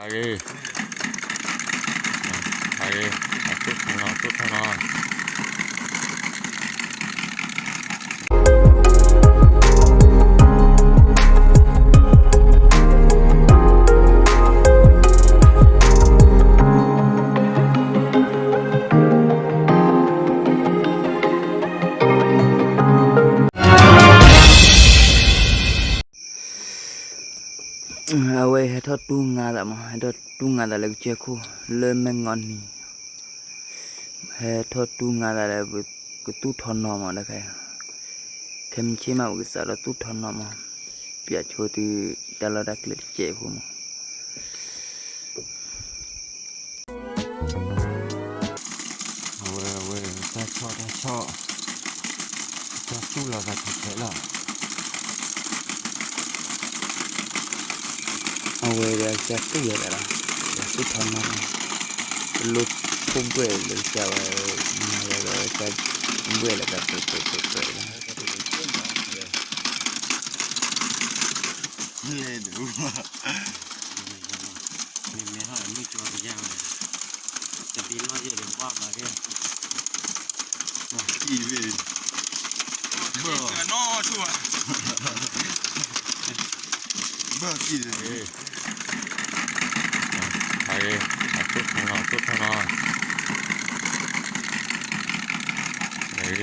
အရ့, အရ့, အသိၣ်ထီၣ်နီၤ, သိၣ်ထီၣ်နီၤ. အဝဲဟဲထီၣ်တူၢ်ငါသးမး, ဟဲထီၣ်တူၢ်ငါသးလၢကစၢၢ်ခိၣ် လၢမဲၢ်ငီနံၤ, ဟဲထီၣ်တူၢ်ငါသးလၢ ပကသူၣ်ထီၣ်နီၤမးတခါ, ခဲမုၢ်ဆ့ၣ်မး ပကစးထီၣ်သူၣ်ထီၣ်နီၤမး, ပၠးဆိသုတၢ်လီၢ်တၢ်ကျဲတစဲးဖိမး. အဝဲ အဝဲ တၢ်ဆီၣ်တၢ်ဆီၣ်, တၢ်သူၣ်လီၤသးထဲထဲလီၤ. အဝဲဒၣ်တၢ်သူၣ်လီၤသးလီၤ, တၢ်သူၣ်ထီၣ်နီၤ, တလိၣ်ခိၣ်ဘှဲၣ်လၢကစၢ်ဝဲ, မၤလၢတၢ်ဘှဲၣ်လၢတၢ်ပှဲၤပှဲၤပှဲၤလီၤ. လဲၤဒုး မ့မ့ၢ်ဟီၣ်မုၢ်ကၠီတယၢ်ဝဲ, တဘ့ၣ်လီၢ်ယဲၢ်ဒီးဘၣ်ဘၣ်ကဲ, ဘၣ်ကံ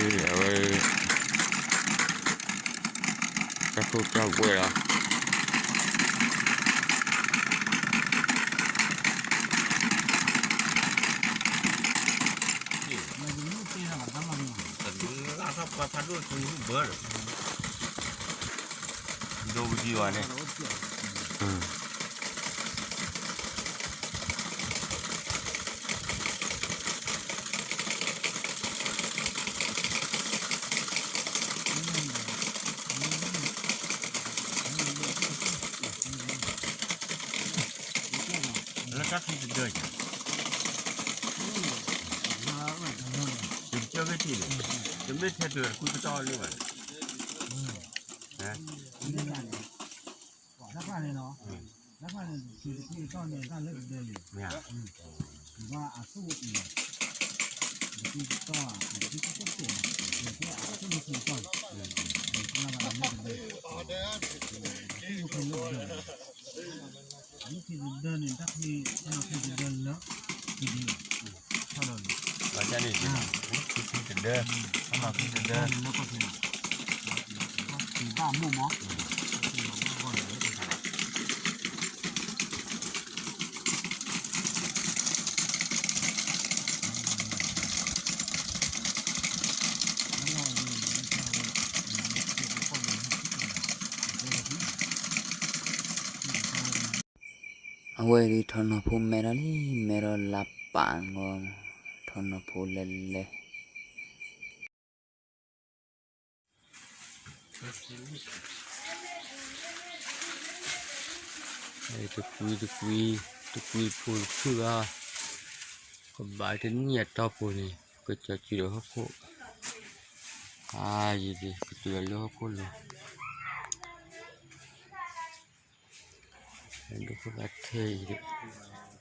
ၣ်ဝဲ, ဘၣ်, ဘၣ်ကံၣ်ဝဲ, အသိၣ်ထီၣ်နီၤ, သိၣ်ထီၣ်နီၤ, အဝဲ တၢ်ခိၣ်တၢ်ဘှဲၣ်လီၤ. လၢထီၣ်ပှၤဖးဒိၣ်သူဘၢဒီး ဒိဝံၤဒံးဝဲန့ၣ် လၢတၢ်ခံတဒၢညါ, ယကစၢ်ဂ့ၢ်ထံၣ်န့ၣ်, တမ့ၢ်ထဲတုၤတကွံကတီၢ်လံဘၣ်န့ၣ်, တၢ်ဖၣ်န့ၣ်လီၤ, တၢ်ဖၣ်န့ၣ် တကွံကတီၢ်န့ၣ် တၢ်လၢကဒၢလံ, မ့ၢ်ဧါ, ဘၣ်အသိၣ်အံၤ, တကွံကတီၢ်, တကွံကတီၢ်စဲး, အသိၣ်န့ၣ်ကွံကတီၢ်, လၢကဒၢ, အသိၣ်လၢကဒၢ, အမ့ၢ်ခံတဒၢန့ၣ် တၢ်ခံ, တၢ်ခံတဒၢလၢ, ခံဒၢ, ထီၣ်ဒီးန့ၣ်, ခံတဒၢ, ခံတဒၢန့ၣ်လၢကီၢ်ထံန့ၣ်, ဘၣ်မိၢ်မး, အဝဲဒၣ်ထီၣ်နီၤဖိမဲထီၣ်လံ, မဲထီၣ်လါပာ်ဂီၤ, ထီၣ်နီၤဖိလဲၤလဲၤ တကွံတကွံ, တကွံဖိတဖုၣ်ဧါ, ကဘၣ်တနံၣ်အတီၢ်ပူၤန့ၣ် ကကၠီၤစုဒီးဟီၣ်ခိၣ်, အါယံၤဒံး ကတုၤလီၤလၢဟီၣ်ခိၣ်လီၤ, ဒိၣ်ခိၣ်သးထဲအံၤဒံး